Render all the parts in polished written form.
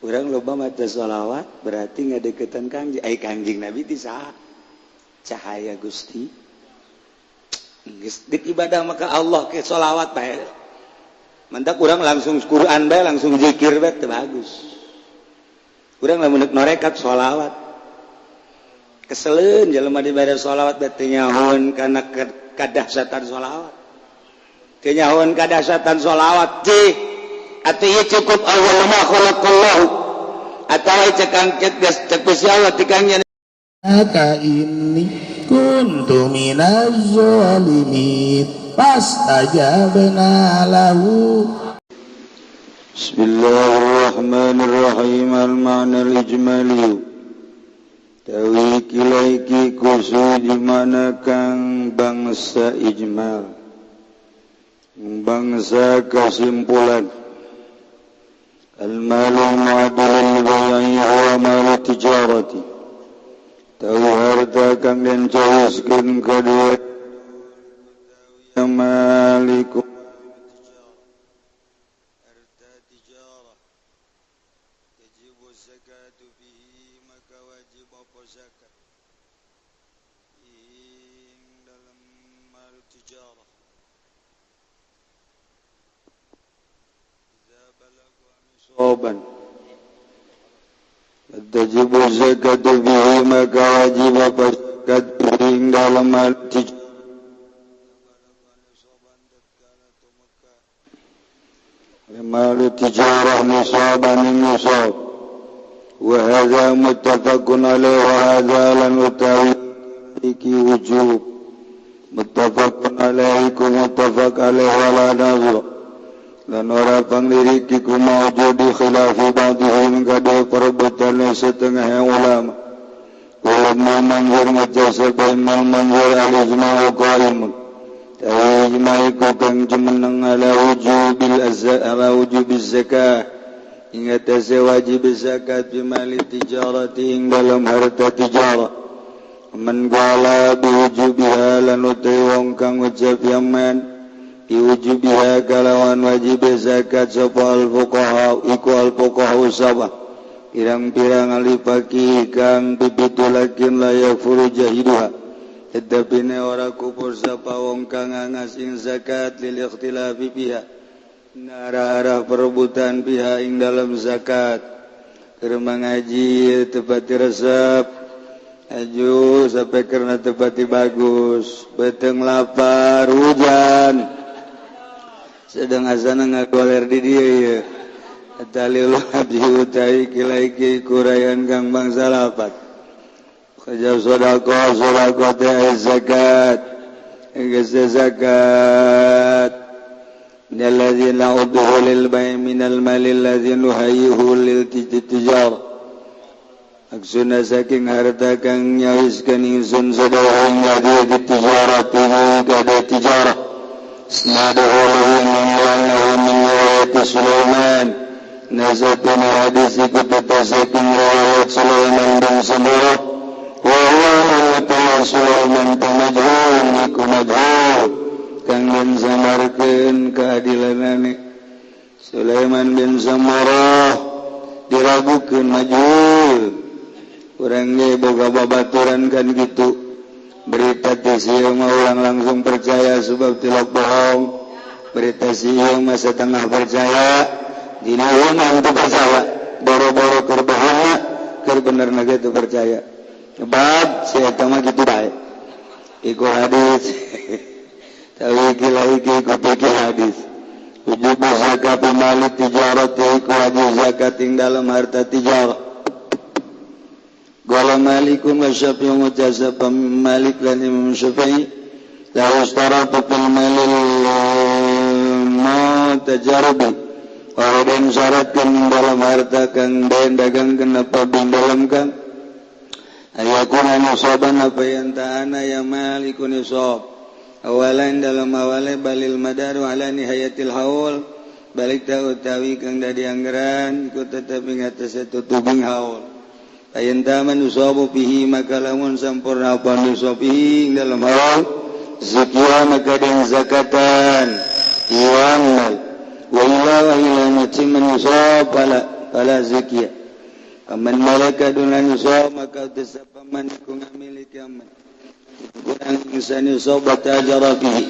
Urang loba maca sholawat berarti ngadeukeutan Kangjeng. Ai Kangjeng Nabi ti saha? Cahaya Gusti. Geus dik ibadah maka Allah ke sholawat bae. Mantak urang langsung Quran bae, langsung zikir bae teu bagus. Urang lamun norekat sholawat. Keseleun jelema dibere sholawat bae teu nyahoeun kana kadahsyatan sholawat. Teu nyahoeun kadahsyatan sholawat cih. Atau ieu cukup awal ma khalaqallahu atau cek angket geus cek Gusti Allah ti Kangjeng. Ka inni kuntu minaz zalimin fastajabna lahu. Bismillahirrahmanirrahim. Al-ma'na al-ijmali tawi kilaiki kusu di mana kang bangsa ijmal, bangsa kesimpulan. Al-malu mu'adil al-bay'i huwa malu tijarati tawi harta kang den cawiskeun kadua maliku harta tijarah tajibu zakatu bihi maka wajib apa zakat ing dalam mal tijarah idza balagha nisaban tajibu zakatu bihi maka wajib apa zakat ing dalam mal tijarah malu tijarah nisaban nisab wa hadza muttafaqun alaihi wa hadza lan utawi iki wujub muttafaqun alaihi ku muttafaq alaihi wa la nazar lan ora pangliriki ku mawjudi khilafi ba'dihim kada perebutan setengah ulama ulama manzur majasa bainal manzur al-ijma'u qaimun ijma'iku kang jumeneng ala wujubil ala wujubiz zakah ing atase wajib zakat bi mali tijarati ing dalam harta tijarah man qala bi wujubiha lan utai wong kang wajib yaman bi wujubiha kalawan wajib zakat sapa al fuqaha iku al fuqaha sabah pirang-pirang ahli faqih kang pipitulakin la yakfuru jahiduha tetapi ora kupur sapa wong kang ngangas ing zakat lil ikhtilafi biha arah-arah perebutan biha ing dalam zakat. Keur mangaji tepati resep aju sampai karena tepati bagus beteng lapar hujan sedang azana ngagoler di dieu ieu talil abdi utai kilaiki kurayan kang bangsa lapat. Kajab sodako, sodako teh zakat, geus zakat. Minal ladzina udhu lil bai' minal malil ladzina nuhayyuhu lil tijarah. Aksuna saking harta kang nyawiskeun ingsun sadaya ing ladzi tijarah kada tijarah. Isnaduhu lahu min riwayat Sulaiman. Nazatuna hadis iku saking riwayat Sulaiman bin Samurah. Wa Sulaiman majhul iku majhul kang den samarkeun keadilanane Sulaiman bin Samurah diragukeun majhul. Urang ge boga babaturan kan gitu berita teh sieu mah urang langsung percaya sebab tilok bohong, berita sieu mah setengah percaya dina ieu mah teu percaya, boro-boro keur bohongna keur benerna ge teu percaya. Sebab si eta mah kitu bae. Iku hadis. Tawi iki iki iku pikir hadis. Wujub zakat mali tijarah iku wajib zakat ing dalam harta tijarah. Qala Malikun wa Syafi'i mujazab Malik lan Imam Syafi'i la yustaratu fil malil mutajarabi. Ora den syaratkeun dalam harta kang den dagangkeun apa bin dalam kang ayakuna nisaban apa yang ta'ana ya maliku nisab awalan dalam awale balil madaru ala nihayatil haul balik ta utawi kang dadi anggaran iku tetep ing atase tutuping haul ayen taman nusabu fihi maka lamun sampurna apa nusabihi dalam haul zakiya maka den zakatan iwan mal wa ila wa ila matiman nisab ala fala zakiya. Aman malaka dunan nisab maka tesapaman iku ngamiliki aman. Kurang insan nisab tajara fihi.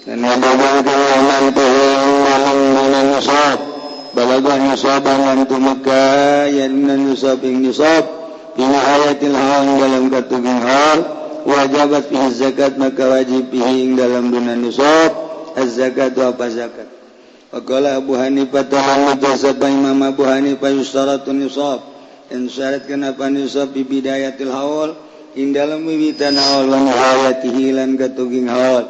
Dan ada aman tuhan nisab. Balaga nisaban lan tumeka yen nisab ing nisab dina hayatil hal dalam katuging hal wajabat fihi zakat maka wajib fihi ing dalam duna nisab az-zakat wa apa zakat. Waqala Abu Hanifah ta'ala jasaba Imam Abu Hanifah yusyaratun nisab dan syaratkeun apa nisab bi bidayatil haul ing dalam wiwitan haul lan hayatihi lan katuging haul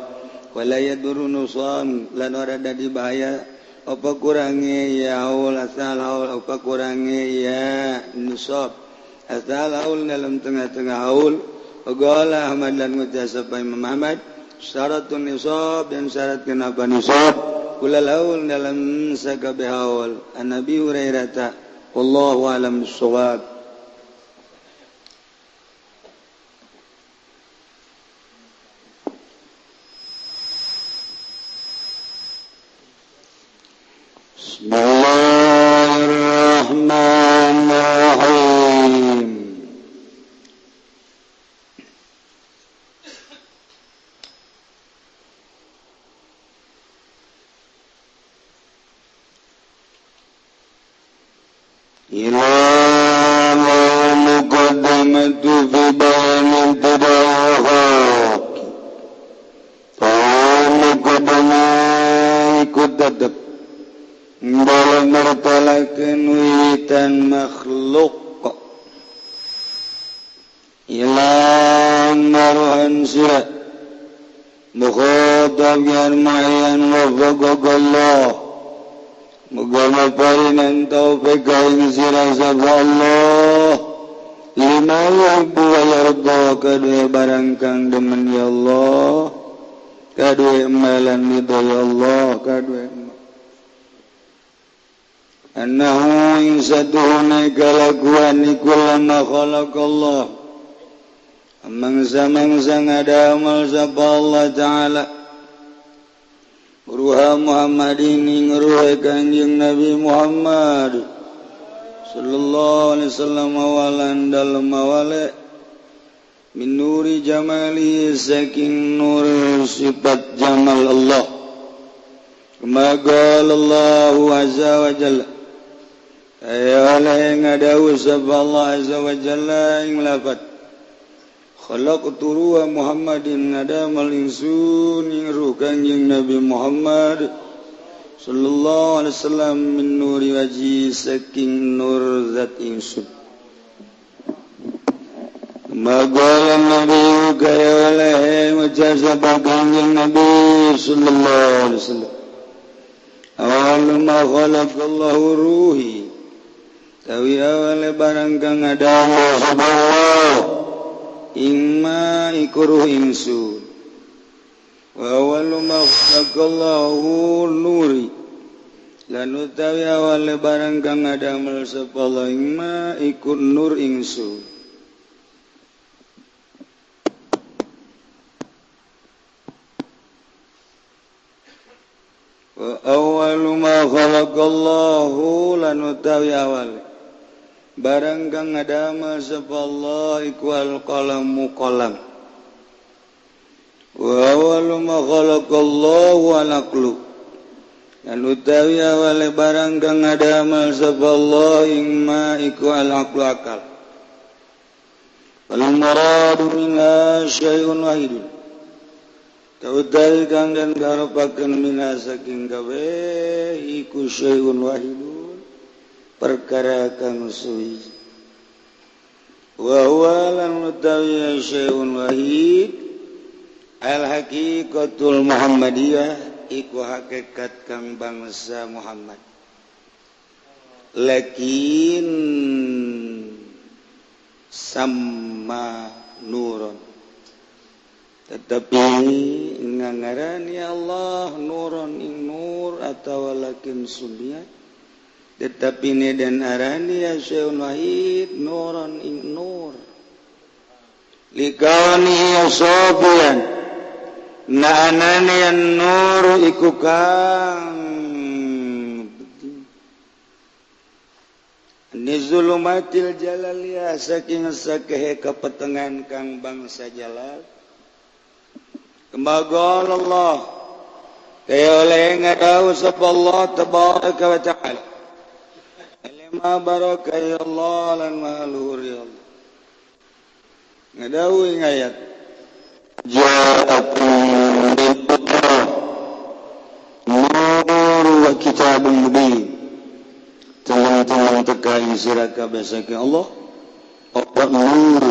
wala yaduru nusam lan ora dadi bahaya apa kurange ya haul asal haul apa kurange ya nisab asal haul dalam tengah-tengah haul. Qala Ahmad lan ngucap Imam Ahmad syaratun nisab dan syarat kenapa nisab kulal haul dalam sakabeh haul. An Abi Hurairah wallahu alam bissawab. Bismillahirrahmanirrahim. Ila muqaddamatu fi bayan al-tadahuk. Muqaddamah ikut tetep dalam mertalakeun wiwitan makhluk ilang maruhan sira mukhatab yan ma'yan wafaqakallah muga maparinan taufik ing sira sapa Allah lima yuhibbu wa yarda kadue barang kang demen ya Allah kadue emalan ridho ya Allah kadue annahu insaduhuna kalakuan iku lama khalaqallah mangsa-mangsa ngadamal sapa Allah Ta'ala ruha Muhammadin ing ruha Kanjeng Nabi Muhammad sallallahu alaihi wasallam awalan dalem awale min nuri jamali saking nur sifat jamal Allah kama qala Allahu azza wa jalla ayala ngadawu sapa Allah azza wa jalla ing lafat khalaqtu ruha Muhammadin ngadamal ingsun ing ruh Kanjeng Nabi Muhammad sallallahu alaihi wasallam min nuri wajhi saking nur zat ingsun. Maqala Nabi kaya oleh ngucap sapa Kanjeng Nabi sallallahu alaihi wasallam awal ma khalaqallahu ruhi tawi awale barang kang ngadamal sapa Allah ingma iku ruh ingsun wa awwalu ma khalaqallahu nuri lan utawi awale barang kang ngadamel sapa Allah ingma iku nur ingsun. Wa awwalu ma khalaqallahu lan utawi awale barang kang ngadamel sapa Allah iku al-qalamu qalam. Wa awwalu ma khalaqallahu al-aqlu lan utawi awale barang kang ngadamel sapa Allah ing ma iku al-aqlu akal. Wal muradu minha syai'un wahidun kautawi kang den karepaken minha saking kabeh iku syai'un wahidun perkara kang suwi. Wa huwa lan utawi syai'un wahid al haqiqatul muhammadiyah iku hakikat kang bangsa Muhammad lakin sama nuron tetapi ngangarani Allah nuron ing nur atawa lakin sunnah tetapi ne dan arani ya syai'un wahid nuron ing nur likauni sofian na anani an nur iku kang Nizulumatil jalaliyah saking sakehe kepetengan kang bangsa jalal. Kemagol Allah kaya oleh ngadau sapa Allah tabaraka wa ta'ala. Lima baraka ya Allah lan maha luhur ya Allah. Ngadau ing ayat ja'akum nur wa kitabun mubin. Tolong-tolong teka ing sira kabeh saking Allah apa nur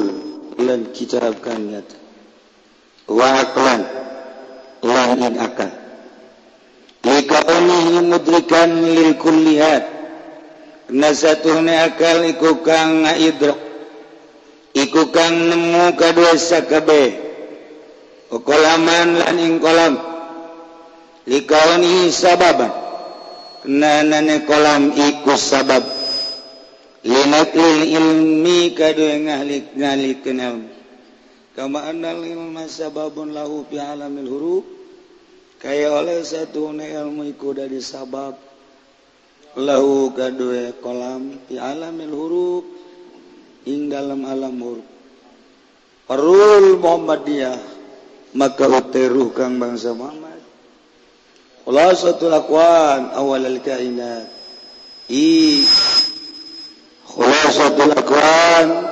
lan kitab kang nyata wa aqlan lan ing akal likaunihi mudrikan lil kullihat nasatuhne akal iku kang ngaidrak iku kang nemu kadua sakabeh kolaman lan ing kolam likaunihi sababan nanane kolam iku sabab linaklil ilmi kadue ngahlik ngalikeun ilmu kama annal ilma sababun lahu fi alamil huruf kaya oleh satune ilmu iku dadi sabab lahu kadue kolam fi alamil huruf ing dalam alam huruf parul Muhammadiyah maka uteruh kang bangsa Muhammad khulasatul aqwan awal al-kainat i khulasatul aqwan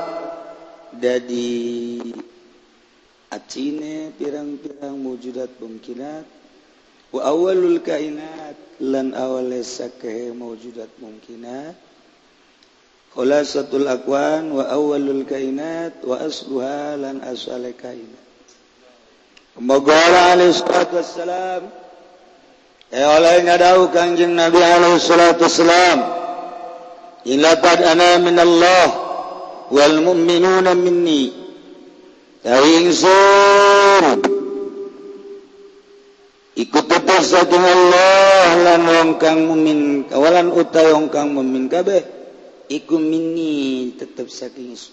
dadi acine pirang-pirang mewujudat mungkinat wa awalul kainat lan awale sakehe mewujudat mungkinat khulasatul aqwan wa awalul kainat wa asluha lan asale kainat. Moga alaihi salatu wassalam oleh ngadau kanjeng Nabi alaihi salatu wassalam ilaqad ana minallah wal mu'minuna minni tawi ingsun iku tetep saking Allah lan wong kang mukmin kawalan utawa wong kang mukmin kabeh iku minni tetep saking ingsun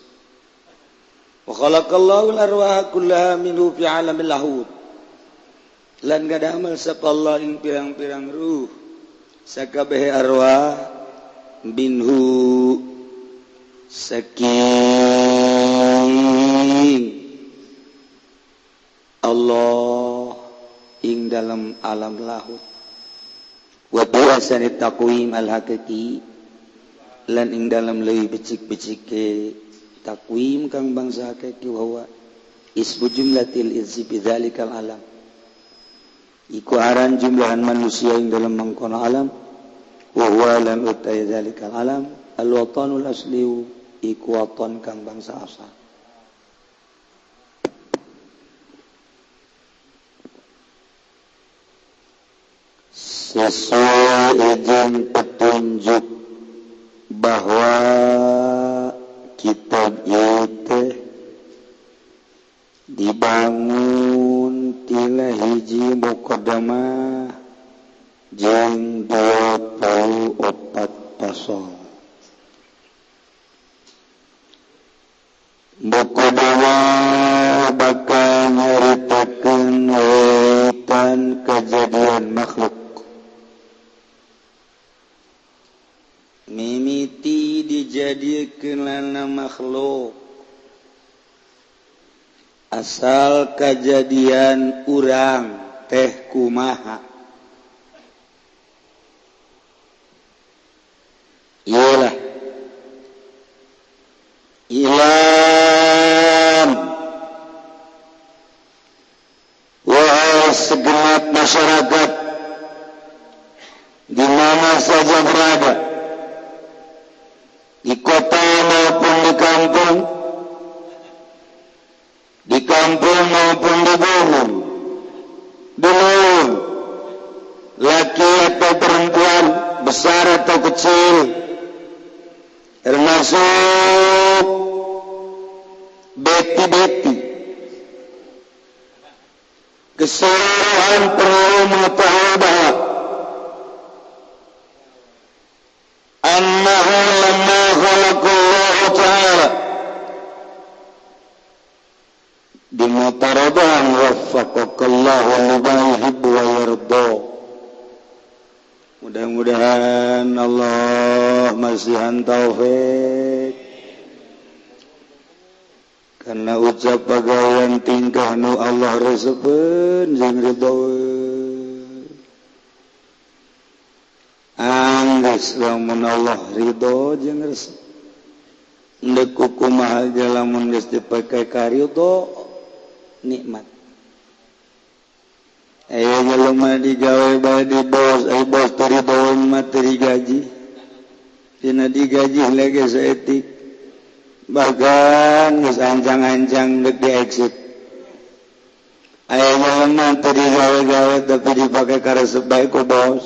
wa khalaqallahu al-arwaha kullaha minhu fi alamil lahut lan gadamal sapa Allah ing pirang-pirang ruh sakabehe arwah binhu saking Allah ing dalam alam lahut wa biasani taqwim al hakiki lan ing dalam leuwih becik-becike taqwim kang bangsa hakiki wa ismu jumlatil izzi bidzalikal alam iku aran jumlahan manusia ing dalam mangkono alam wa huwa lan utai zalikal alam al watanul asli iku waton kang bangsa asal. Sesuai izin petunjuk bahwa kitab itu dibangun tila hiji muqaddamah jeung 24 pasal. Muqaddamah bakal nyaritakeun wetan kejadian makhluk mimiti dijadikeun lana makhluk asal kejadian urang teh kumaha. Iyalah ilam wahai segenap masyarakat di mana saja berada, di kota maupun di kampung, di kampung maupun di gunung, di laut, laki atau perempuan, besar atau kecil, termasuk beti-beti, keseluruhan perlu mengetahui bahwa annahu lamma khalaqallahu ta'ala dimutaradan waffaqakallahu lima yuhibbu wa yarda. Mudah-mudahan Allah masihan masihan taufik karena ucap pagawean tingkah nu Allah resepeun jeung ridho. Anggeus lamun Allah ridho jeung resep ndek kumaha ge lamun geus dipake ka ridho nikmat. Aya jelema digawe bae di bos, ai bos teu ridhoeun mah teu digaji. Dina digaji lagi saeutik. Bahkan geus ancang-ancang deuk di exit. Aya jelema teu digawe-gawe tapi dipake karesep bae ku bos.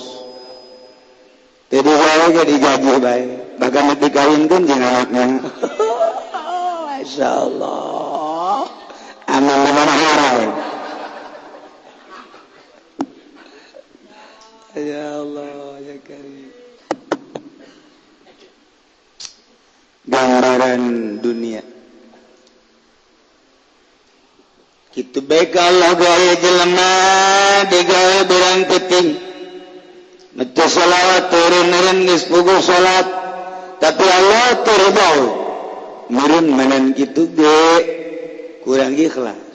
Teu digawe ge digaji bae. Bahkan dikawinkeun jeung anakna. Masyaallah. Aman di mana haram. Ya Allah, ya Karim. Gambaran dunia. Kitu bae Allah gawe jelema digawe berang penting. Maca selawat turun-turun geus puguh salat, tapi Allah teu ridho. Meureun manan kitu ge kurang ikhlas.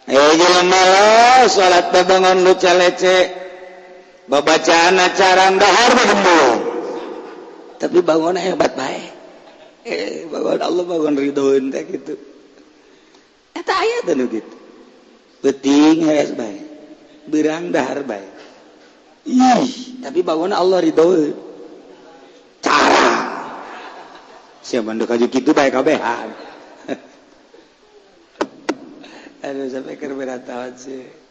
Aya jelema salat babangun luca lece, babacaan acara dahar bagembul. Tapi bangun hebat bae. Bangun Allah bangun ridhoeun teh kitu. Eta aya teh nu kitu. Peuting hees bae. Beurang dahar bae. Ih, tapi bangun Allah ridhoeun. Cara. Sia banduk aju kitu bae kabehan. Aduh sampai keur berat sih.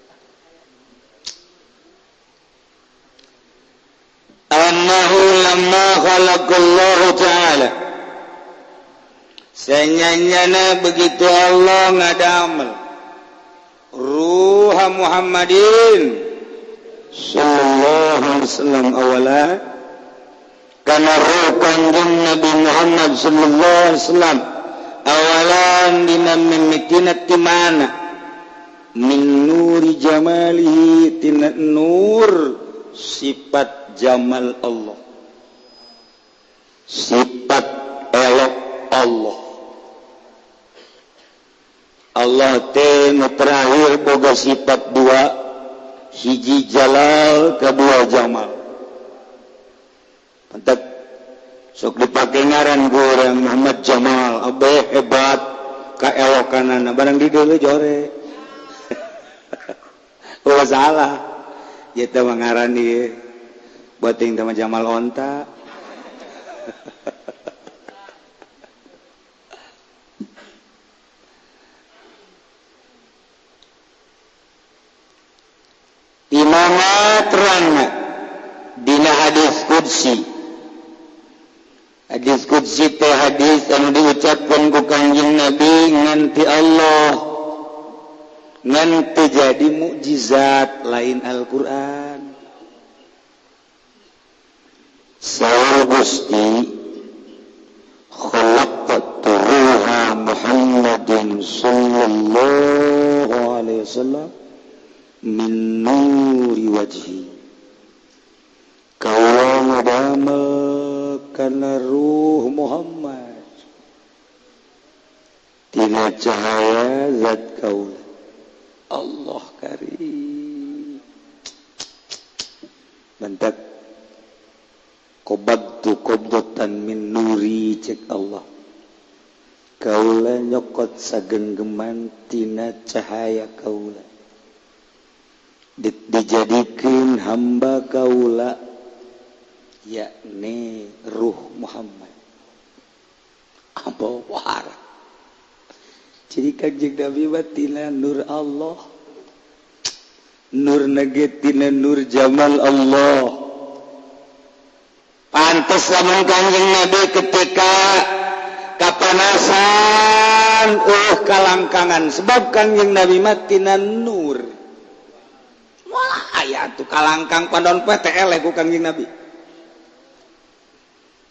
Annahu lamma khalaqallahu ta'ala. Senyanyana begitu Allah ngadamel ruha Muhammadin sallallahu alaihi wasallam awala kana ruh kanjeng Nabi Muhammad sallallahu alaihi wasallam awalan dina mimitina ti mana min nuri jamalihi tina nur sifat jamal Allah, sifat elok Allah. Allah teh nu terakhir boga sifat dua, hiji jalal, kedua jamal. Pantat sok dipake ngaran ku urang Muhammad Jamal, abeh hebat kaelokanana, barang di deuleu jore. Ulah salah. Ieu teh mah ngaran ieu. Bating teh mah Jamal onta. Di mana terangna dina hadis qudsi. Hadis qudsi teh hadis anu diucapkeun ku Kangjeng Nabi nganti Allah, nganti jadi mukjizat lain Al-Qur'an. Saur Gusti khalaqtu ruha Muhammadin sallallahu alaihi wasallam min nuri wajhi. Kaula ngadamel kana ruh Muhammad tina cahaya zat kaula. Allah karim. Bentak qabadtu qabdatan min nuri cek Allah. Kaula nyokot sagenggeman tina cahaya kaula. Dijadikeun hamba kaula yakni ruh Muhammad. Apa wahara. Jadi Kangjeng Nabi mah tina nur Allah. Nur nage tina nur jamal Allah. Pantes lamun Kangjeng Nabi ketika kapanasan kalangkangan sebab Kangjeng Nabi mah tina nur. Wah, aya tuh kalangkang pandon poe teh eleh ku Kangjeng Nabi.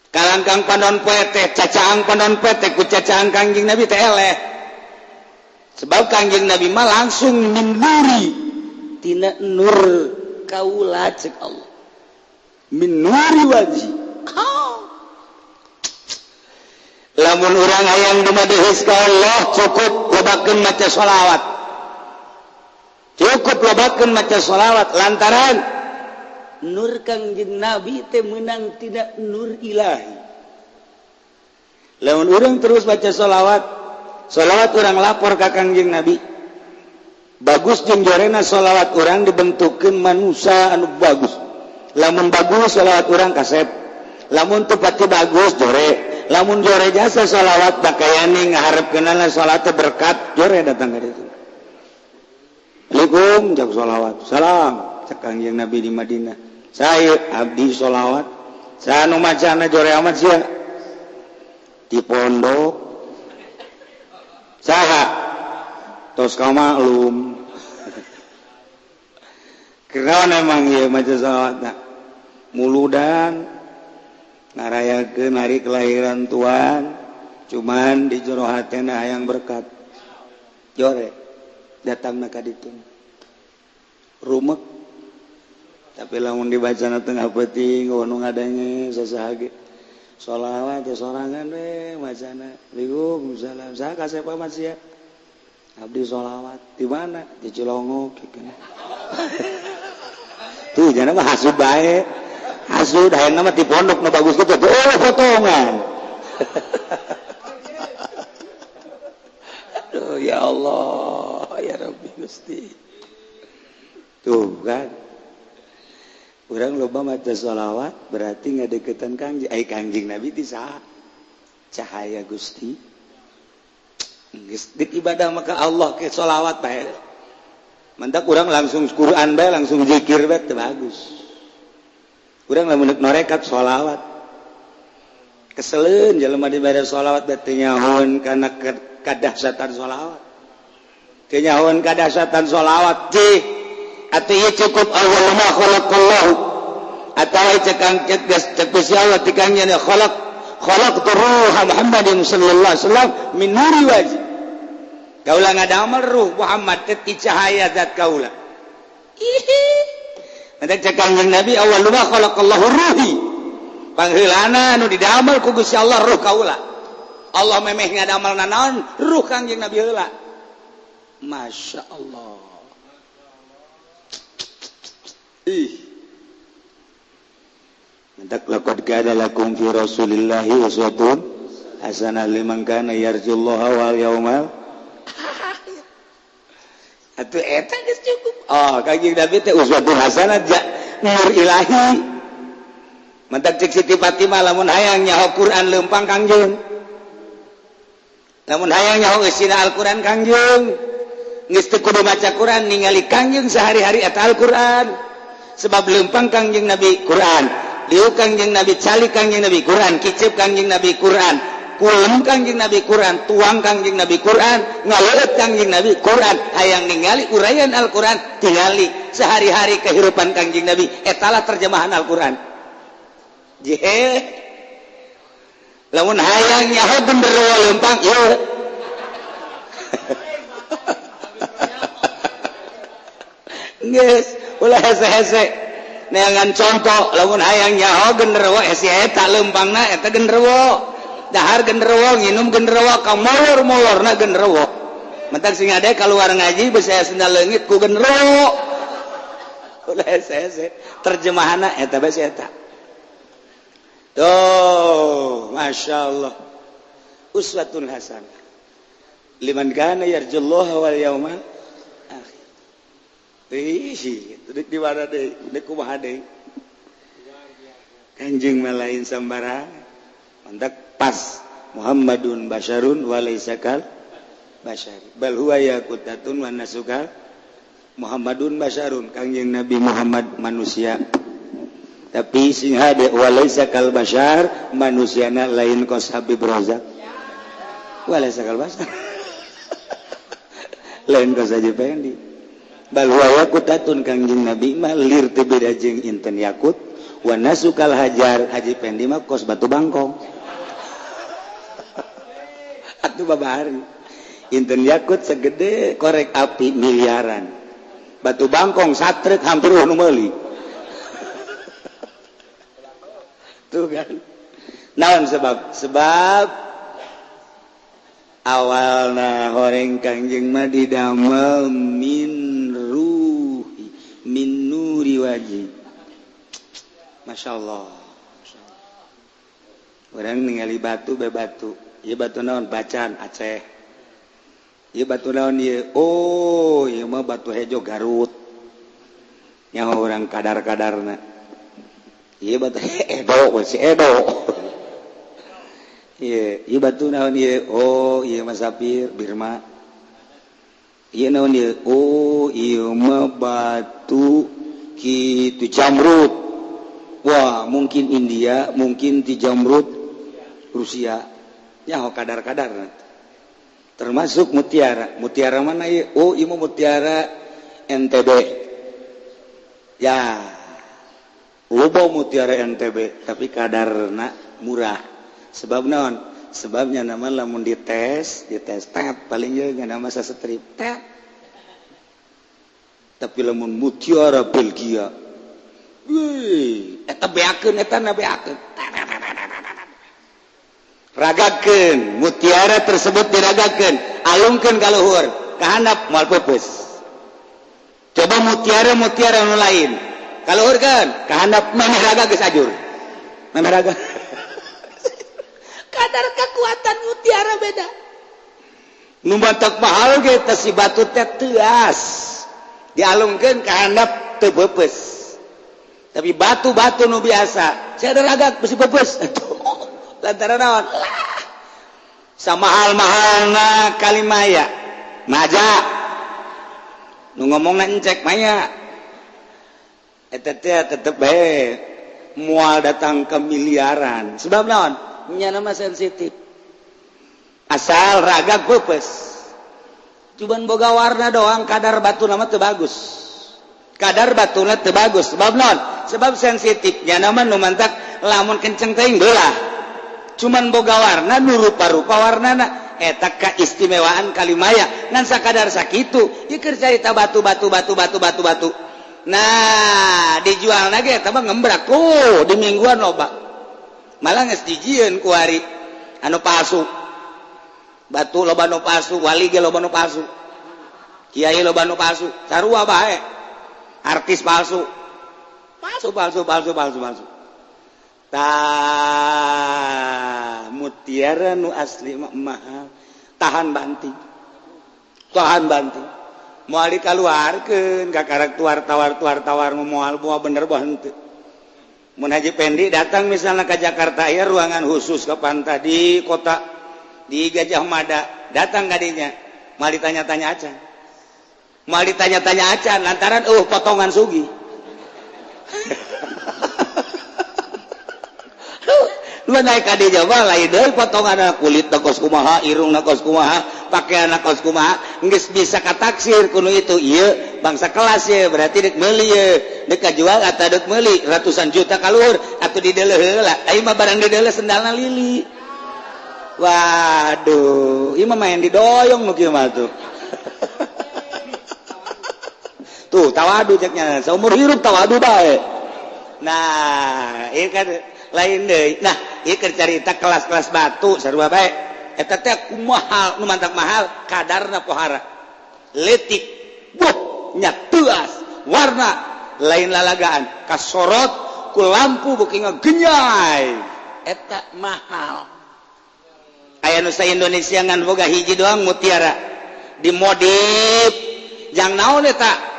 Kalangkang pandon poe teh cacaang pandon poe teh ku cacaang Kangjeng Nabi teh eleh. Sebab Kangjeng Nabi mah langsung min nuri tina nur kaula cek Allah. Min nuri wajhi. Oh. Lamun urang hayang dumadeheus ka Allah cukup lobakeun maca sholawat. Cukup lobakeun maca sholawat lantaran nur Kangjeng Nabi teh meunang tidak nur ilahi. Lamun urang terus baca sholawat, sholawat urang lapor ka Kangjeng Nabi. Bagus jeung jorena sholawat urang dibentukkeun manusia anu bagus. Lamun bagus sholawat urang kasep. Lamun teu pati bagus jore. Lamun jore jasa sholawat bakayani ngaharepkeunana salat berkat jore datang ka ditu. Assalamualaikum jak sholawat. Salam cek Kangjeng Nabi di Madinah. Saya abdi sholawat. Saya nu macana jore amat sia. Di pondok. Saha? Tos ka maklum. Kunaon emang ieu maca sholawatna? Muludan ngarayakeun hari kelahiran Tuhan, cuman di jero hatena hayang berkat. Jore datangna ka ditu. Rumek tapi lamun dibacana tengah peuting nu ngadenge sasaha ge. Sholawat teh sorangan we macana. Waalaikumsalam. Saha kasep amat sia? Abdi sholawat. Di mana? Di Cilongok kitu. Tuh jana mah hasud bae. Hasud hayang mah di pondok nu bagus gitu. Oh, potongan. Aduh ya Allah, ya Rabbi Gusti. Tuh kan. Urang loba maca sholawat berarti ngadeukeutan Kangjeng. Ai Kangjeng Nabi ti saha? Cahaya Gusti. Geus ibadah maka Allah ke sholawat bae. Mantak urang langsung Quran bae, langsung zikir bae teu bagus. Urang lamun norekat sholawat. Keseleun jelema dibere sholawat bae teu nyahoeun kana kadahsyatan sholawat. Teu nyahoeun kadahsyatan sholawat cih. Atuh ieu cukup awwal ma khalaqallahu. Atawa cekang cek geus cek Gusti Allah ti Kangjeng khalaq khalaqtu ruha Muhammadin sallallahu alaihi wasallam min nuri wajhi. Kaula ngadamel ruh Muhammad teh ti cahaya zat kaula. Ihi. Mantak cek Kangjeng Nabi awwal ma khalaqallahu ruhi. Pangheulana nu didamel ku Gusti Allah ruh kaula. Allah memeh ngadamel nanaon ruh Kangjeng Nabi heula. Masya Allah. Ih. Mantak laqad kana lakum fi Rasulillahi uswatun hasanah liman kana yarjullaha wal yaumal. Atuh eta geus cukup. Oh, Kangjeng Nabi teh uswatun hasanah nur ilahi. Mantak cek Siti Fatimah lamun hayang nyaho Quran leumpang Kangjeng. Lamun hayang nyaho eusina Al-Quran Kangjeng. Geus teu kudu maca Quran ningali Kangjeng sehari-hari eta Al-Quran. Sebab leumpang Kangjeng Nabi Quran, liu Kangjeng Nabi cali Kangjeng Nabi Quran, kicep Kangjeng Nabi Quran, kulem Kangjeng Nabi Quran, tuang Kangjeng Nabi Quran, ngaleut Kangjeng Nabi Quran, hayang ningali uraian Al-Quran, tingali sehari-hari kehidupan Kangjeng Nabi, etalah terjemahan Al-Quran. Jehe. Lamun hayang nyaho genderuwo leumpang, ieu. Geus, ulah hese-hese. Neangan contoh, lamun hayang nyaho genderuwo hese eta leumpangna eta genderuwo. Dahar genderuwo, nginum genderuwo, ka molor-molorna genderuwo. Mentak sing ade kaluar ngaji beusi sendal leungit ku genderuwo. Ulah hese-hese. Terjemahanna eta bae si eta. Tuh, Masya Allah. Uswatun hasanah. Liman kana yarjullaha wal yaumal akhir. Ih, dek di mana deui? Dek kumaha deui? Kanjeng mah lain sambarang. Mantak pas Muhammadun basyarun wa laisa kal basyari. Bal huwa yaqutatun wa nasukal. Muhammadun basyarun, Kangjeng Nabi Muhammad manusia. Tapi sing hade walaisa kal basyar, manusiana lain kos Habib Rozak. Walaisa kal basyar. Lain kos Haji Pendi. Bal huwa yaqutatun, Kangjeng Nabi mah lir teu beda jeung inten yakut, wa nasukal hajar, Haji Pendi mah kos batu bangkong. Atuh babari. Inten yakut segede korek api miliaran. Batu bangkong satrek hampir nu meuli. Tuh kan. Naon sebab? Sebab Awalna horeng Kangjeng mah didamel min ruhi min nuri wajhi. Masya Allah. Orang ningali batu be batu. Ieu batu naon? Bacan Aceh. Ieu batu naon ieu? Oh, ieu mah batu hejo Garut. Nyaho urang kadar-kadarna. Ieu batu Edo, si Edo. Ieu, ieu batu naon ieu? Oh, ieu mah sapir Birma. Ieu naon ieu? Oh, ieu mah batu kitu jamrut. Wah, mungkin India, mungkin di jamrut Rusia. Nyaho kadar-kadar. Termasuk mutiara. Mutiara mana ieu? Oh, ieu mah mutiara NTB. Ya, loba mutiara NTB, tapi kadarna murah. Sebab naon? Sebabnya nama lamun dites tet paling jeung nama sastrip tet. Tapi lamun mutiara Belgia, wih, eta beakeun eta na beakeun. Ragakeun mutiara tersebut diragakeun, alungkeun ka luhur, ka handap moal peupeus. Coba mutiara-mutiara nu lain, ka luhur kan, ka handap memeh raga geus ajur. Memeh raga. Kadar kekuatan mutiara beda. Nu batak mahal ge teh si batu teh teuas. Dialungkeun ka handap teu peupeus. Tapi batu-batu nu biasa, saya ada ragak besi peupeus. Lantaran naon? Sama mahal-mahalna kalimaya. Maja. Nu ngomongna encek maya. Eta teh tetep bae moal datang ke miliaran. Sebab naon? Nya nama sensitif. Asal ragak peupeus. Cuman boga warna doang, kadar batu nama teu bagus. Kadar batuna teu bagus. Sebab naon? Sebab sensitifnya nama nu mantak lamun kenceng teuing beulah. Cuman boga warna nu rupa-rupa warnana eta kaistimewaan kalimaya ngan sakadar sakitu ieu keur carita batu batu batu batu batu batu. Nah, dijualna ge eta mah ngembrak tuh di mingguan loba. Malah geus dijieun ku ari anu palsu. Batu loba nu palsu, wali ge loba nu palsu. Kiai loba nu palsu, sarua bae. Artis palsu. Palsu palsu palsu palsu palsu. Tah mutiara nu asli mah mahal, tahan banting. Tahan banting. Moal dikaluarkeun ka karak tuar tawar tuar tawar moal moal bener boh henteu. Mun Haji Pendi datang misalnya ke Jakarta ya ruangan khusus ke pantai di kota di Gajah Mada, datang kadinya moal ditanya-tanya acan. Moal ditanya-tanya acan lantaran potongan sugi. Lu naik ka di Jawa lain deui potongan kulit kos kumaha, irungna kos kumaha, pakaianna kos kumaha, geus bisa kataksir kuno itu ieu bangsa kelas ye berarti deuk meuli ye, deuk kajual atawa deuk meuli ratusan juta kaluhur atuh dideuleuh heula. Ai mah barang dideuleuh sendalna lili. Waduh, ieu mah main didoyong nu kieu mah tuh. Tuh tawadu ceknya, saumur hirup tawadu bae. Nah, ieu kan lain deui. Nah, ieu keur carita kelas-kelas batu sarua bae. Eta teh kumaha nu mantak mahal kadarna pohara. Leutik, buh, nya teuas, warna lain lalagaan, kasorot ku lampu beuki ngagenyai. Eta mahal. Aya nu sa Indonesia ngan boga hiji doang mutiara. Dimodif jang naon eta?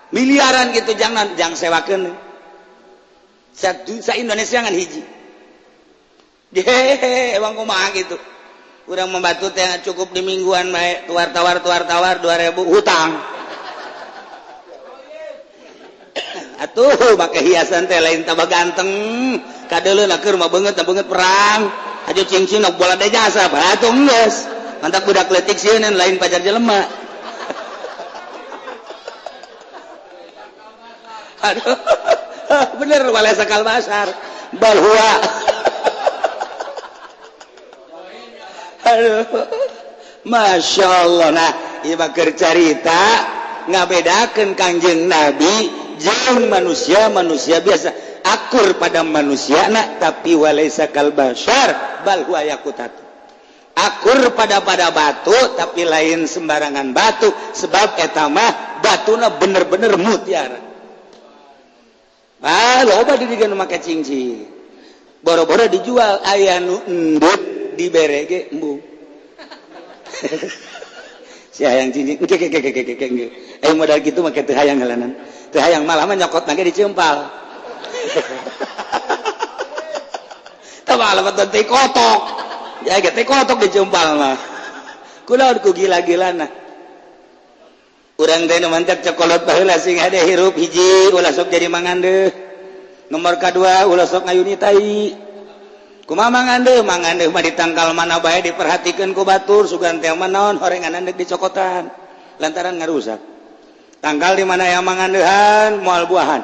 Miliaran gitu jangan jang sewakeun. Sa Indonesia ngan hiji. Hehehe, emang kumaha gitu. Urang membantu teh cukup di mingguan bae, tuar tawar 2000 hutang. Atuh make hiasan teh lain tambah ganteng. Kadeuleuna keur mah beungeut perang. Aju cincin bola de jasa, atuh geus. Mantak budak leutik sieun lain pacar jelema. Aduh. Bener walaysa kal basar. Bal huwa. Aduh. Masya Allah. Nah, ieu mah keur carita ngabedakeun Kangjeng Nabi jeung manusia-manusia biasa. Akur pada manusia na, tapi walaysa kal bashar bal huwa yaqutatu. Akur pada pada batu tapi lain sembarangan batu sebab eta mah batuna bener-bener mutiara. Ah, loba didikan make cincin. Boro-boro dijual aya nu endut dibere ge embung. Si hayang cincin engke ke ke ke ke ke. Aya modal kitu make teu hayang helanan. Teu hayang malah mah nyokot nage dicempal. Tah malah teh kotok. Ya ge teh kotok dicempal mah. Kunaon ku gila-gilana. Urang teh nu mantep cokolot baheula sing hade hirup hiji ulah sok jadi mangandeuh. Nomor kadua ulah sok ngayuni tai. Kumaha mangandeuh? Mangandeuh mah ditangkal mana bae diperhatikeun ku batur sugan teh mah naon horengan deuk dicokotan lantaran ngarusak. Tangkal di mana yang mangandeuhan moal buahan.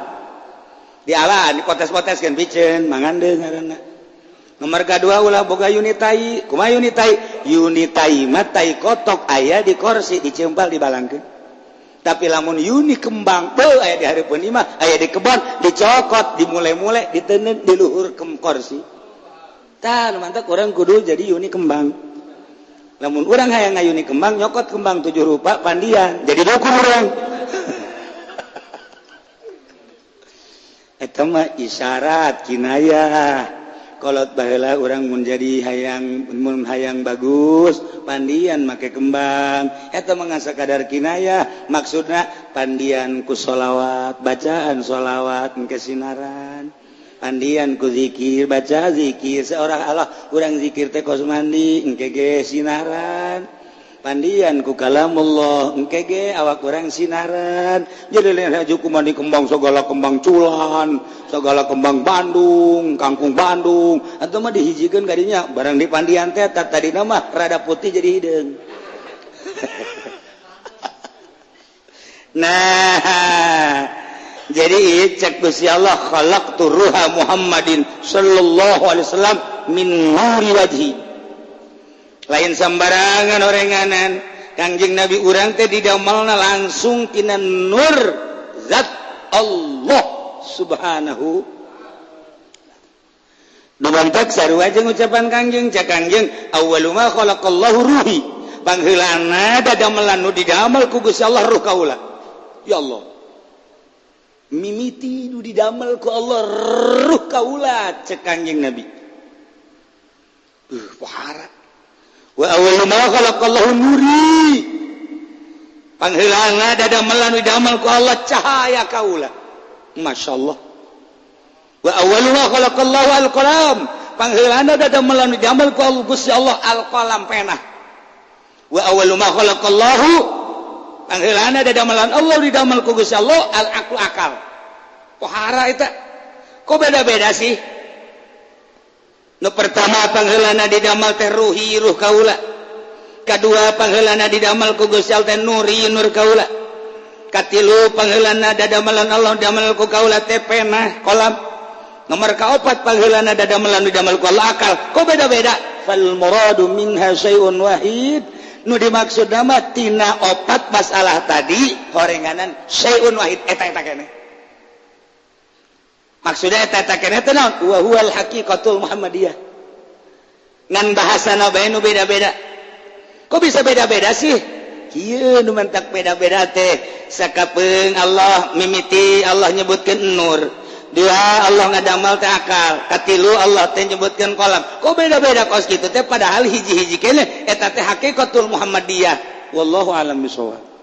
Dialaan dipotes-poteskeun piceun mangandeuh ngaranna. Nomor kadua ulah boga yuni tai. Kumaha yuni tai? Yuni tai mah tai kotok aya di kursi dicempal dibalangkeun. Tapi lamun yuni kembang beuh aya di hareupeun imah, aya di kebon, dicokot, dimule-mule, diteundeun di luhur kursi. Tah nu mantak urang kudu jadi yuni kembang. Lamun urang hayang ngayuni kembang, nyokot kembang 7 rupa pandian, jadi dukun urang. Eta mah isyarat kinayah. Kolot baheula urang mun jadi hayang mun hayang bagus pandian make kembang eta mah ngan sakadar kinayah maksudna pandian ku sholawat bacaan sholawat engke sinaran pandian ku zikir baca zikir seorang Allah urang zikir teh kos mandi engke ge sinaran pandian ku kalamullah engke ge awak urang sinaran jadi lain haju ku mandi kembang segala kembang culan segala kembang Bandung kangkung Bandung atau mah dihijikeun kadinya barang di pandian teh tadina mah rada putih jadi hideung. Nah jadi cek Gusti Allah khalaqtu ruha Muhammadin sallallahu alaihi wasallam min nuri wajhi. Lain sembarangan orenganan Kangjeng Nabi urang teh didamelna langsung tina nur zat Allah subhanahu. Dumantak sarua jeung ucapan Kangjeng cak Kangjeng awwalu ma khalaqallahu ruhi pangheulana dadamelan nu didamel ku Gusti Allah ruh kaula. Ya Allah mimiti nu didamel ku Allah ruh kaula cek Kangjeng Nabi. Pohara wa awwalu ma khalaqallahu nuri pangheulana dadamelan nu didamel ku Allah cahaya kaula. Masyaallah. Wa awwalu ma khalaqallahu al-qalam pangheulana dadamelan nu didamel ku Allah Gusti Allah al-qalam pena. Wa awwalu ma khalaqallahu pangheulana dadamelan Allah didamel ku Gusti Allah al-aqlu akal. Pohara eta kok beda-beda sih? Nu pertama pangheulana didamel teh ruhi ruh kaula. Kadua pangheulana didamel ku Gusti Allah teh nuri nur kaula. Katilu pangheulana dadamelan Allah damel ku kaula teh pena kolam. Nomor kaopat pangheulana dadamelan didamel ku Allah akal. Kok beda-beda? Fal muradu minha syai'un wahid. Nu dimaksud mah tina opat masalah tadi horenganan syai'un wahid eta-eta keneh. Maksudnya eta keneh teh naon? Wa huwal haqiqatul Muhammadiyah. Ngan bahasana bae nu beda-beda. Kok bisa beda-beda sih? Kieu nu mantak beda-beda teh. Sakapeung Allah mimiti Allah nyebutkeun nur. Dua Allah ngadamal teh akal. Katilu Allah teh nyebutkeun qalam. Kok beda-beda kos kitu teh padahal hiji-hiji keneh eta teh haqiqatul Muhammadiyah. Wallahu a'lam bishawab.